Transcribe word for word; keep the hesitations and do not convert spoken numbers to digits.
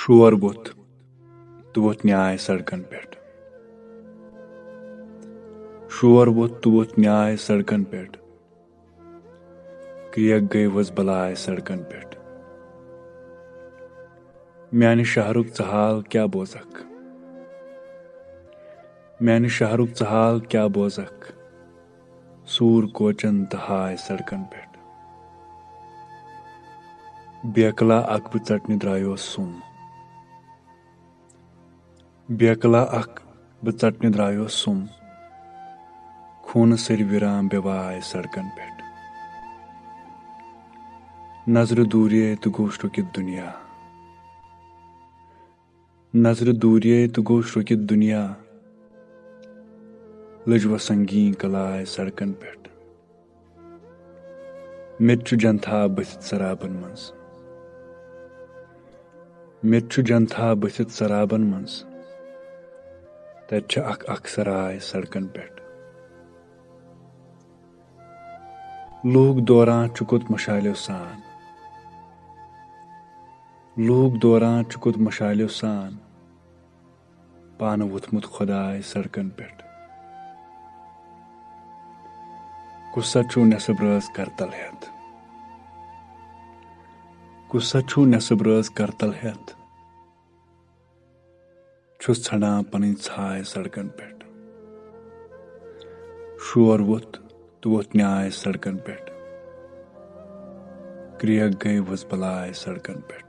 شور ووٚتھ تہٕ ووٚتھ نیاے سڑکن پٮ۪ٹھ۔ شور ووٚتھ تہٕ ووٚتھ نیاے سڑکن پٮ۪ٹھ۔ کرٛیک گٔے وٕز بلاے سڑکن پٮ۪ٹھ۔ میانہِ شہرُک ژٕ حال کیٛاہ بوزکھ؟ میانہِ شہرُک ژٕ حال کیٛاہ بوزکھ؟ سوٗر کوچن تہٕ ہاے سڑکن پٮ۪ٹھ۔ بیکلا اکھ بہٕ ژٹنہِ درٛایوس سُم۔ بیکلا اکھ بہٕ ژٹنہِ درٛایوس سُم۔ خوٗنہٕ سٔرۍ ویران بے واے سڑکن پٮ۪ٹھ۔ نظرِ دوٗریے تہٕ گوٚو شرٛوٚکِتھ دُنیا۔ نظرِ دوٗریے تہٕ گوٚو شرٛوٚکِتھ دُنیا۔ لٔج وۄنۍ سنگیٖن کلاے سڑکن پٮ۪ٹھ۔ مےٚ تہِ چھُ جنتھا بٔتھِتھ سرابن منٛز۔ مےٚ تہِ چھُ جنتھا بٔتھِتھ سرابن منٛز۔ تتہِ چھِ اکھ اکھ سراے سڑکن پٮ۪ٹھ۔ لوٗکھ دوران چھُ کوٚت مشالیو سان۔ لوٗکھ دوران چھُ کوٚت مشالیو سان۔ پانہٕ ووٚتھمُت خۄداے سڑکن پٮ۪ٹھ۔ کُس سا چھُو نٮ۪صٕب رٲژ کرتل ہٮ۪تھ؟ کُس سا چھُو نٮ۪صٕب رٲژ کرتل ہٮ۪تھ؟ چھُس ژھانڈان پنٕنۍ ژھاے سڑکن پٮ۪ٹھ۔ شور ووٚتھ تہٕ ووٚتھ نیاے سڑکن پٮ۪ٹھ۔ کرٛیک گٔے وٕز بلاے سڑکن پٮ۪ٹھ۔